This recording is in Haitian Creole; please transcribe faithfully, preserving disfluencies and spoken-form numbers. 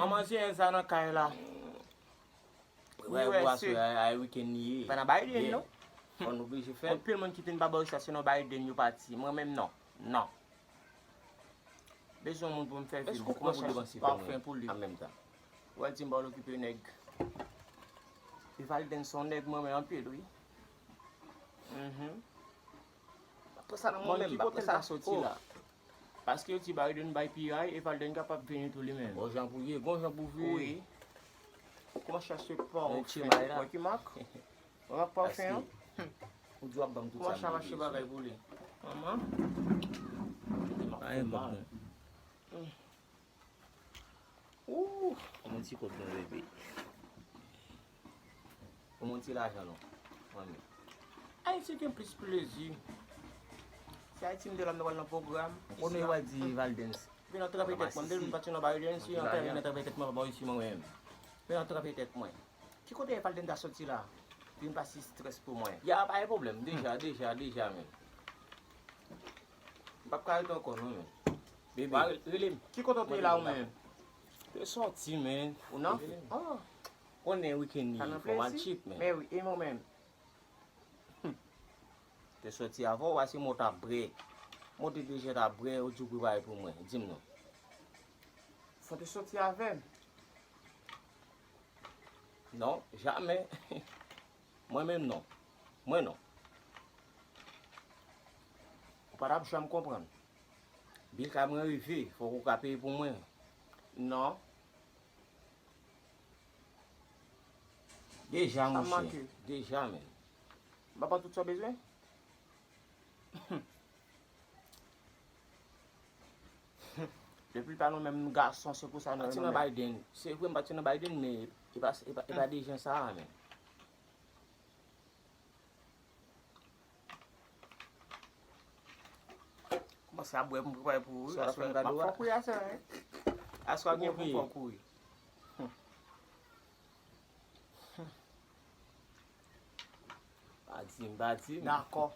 Kòman se sa nan kay la? Wè, wè, se ay wikenn li ye. Pa nan Biden, non? Fò n oblije fè. Anpil moun ki te n pa ba yo sa, se nan Biden yo pati. Mwen menm, non. Non. Bezwen moun pou m fè vi m. Kòman pou depanse pafen pou li an menm tan? Wè, di m pa l okipe nèg. Evalden se yon nèg mwen renmen anpil, wi. Mhm. Apre sa, nan mwen menm, ki kote l ta soti la? Paske yo di Biden bay piray, Evalden kapab vini tou li menm. Bon jan pou ye, gon jan pou vire. Wi. Kòman chache pa ou fè? Wè ki mak? Wè mak pa ou fè, an? Ou di w ap ban m tout sa m bezwen. Kòman chache bagay pou li? Manman. Mete mak fè mal. Ooh, yon ti kòb non, bebe. Yon ti lajan non. Mwen menm. Ayiti gen plis plezi. Se Ayiti m te la m te pral nan pwogram. Ou konnen yo pral di Valdens. Vin antrave tèt mwen, m te vin pati nan Biden, si antrave vin antrave tèt mwen, pa ba isi mwen menm. Vin antrave tèt mwen. Ki kote Valdens ta soti la? Vin pase strès pou mwen. Ya, pa gen pwoblèm, deja, deja, deja menm. M p ap ka rete ankò non, men. Bebe. Rele m. Ki kote w te la ou menm? Te sòti, men. Ou nan? Ah. Konnen wikenn li fò mal chip, men. Men wi, e mwen menm? Te sòti avè w, pase mwen t ap brè. Mwen te deja t ap brè, ou di w prepare pou mwen. Di m non. Fò te sòti avè m. Non, jamè. Mwen menm non. Mwen non. Ou pa t ap janm konprann. Bil kay mwen rive, fòk ou ka peye pou mwen. Non. Deja, monchè. Deja, men. M pa ba w tout sa w bezwen? Depi l pa nou menm gason, se pou sa nou renmen. Pati nan Biden. Se vre, m pati nan Biden, men e pa, e pa, e pa de jan sa a, men. Kòmanse ap bwè pou m prepare pou ou wi. Aswè m ap fè w kouri aswè a, wi. Aswè a gen pou fè w kouri. Pa di m, pa di m. Dakò.